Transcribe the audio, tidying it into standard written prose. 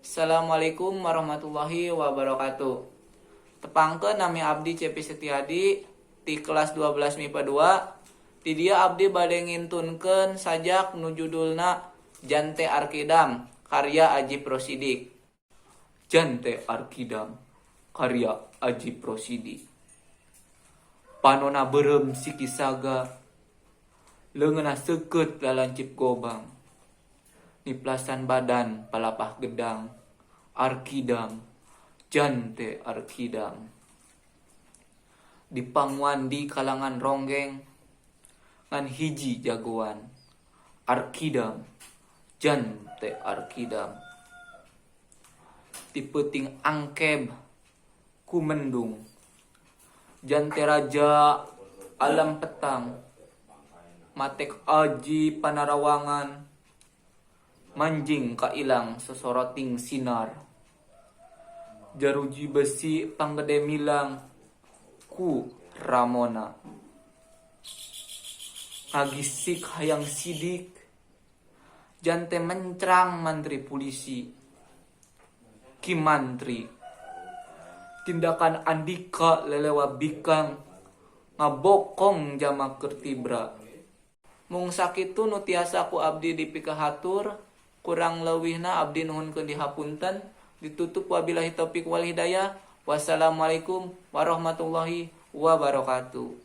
Assalamualaikum warahmatullahi wabarakatuh. Tepangkeun, nami abdi Cepi Setiadi ti kelas 12 MIPA 2. Di dieu abdi bade ngintunkeun sajak nu judulna Jante Arkidam karya Ajip Rosidik. Jante Arkidam karya Ajip Rosidik. Panona beureum siki saga, leungeunna seukeut lalancip gobang, niplasan badan palapah gedang. Arkidam, jante Arkidam. Dipanguan di kalangan ronggeng ngan hiji jagoan. Arkidam, jante Arkidam. Ti peuting angkeb ku mendung, jante raja alam petang. Matek aji panarawangan, manjing kailang sosoroting sinar. Jaruji besi panggede milang ku ramona. Ngagisik hayang sidik, jante mencrang mantri pulisi. Ki Mantri, tindakan Andika lelewa bikang ngabokong jama keur tibra. Mung sakitu nu tiasa ku abdi dipikahatur, kurang leuwihna abdi nuhunkeun dihapunten. Ditutup, wabillahi taufik wal hidayah, wassalamualaikum warahmatullahi wabarakatuh.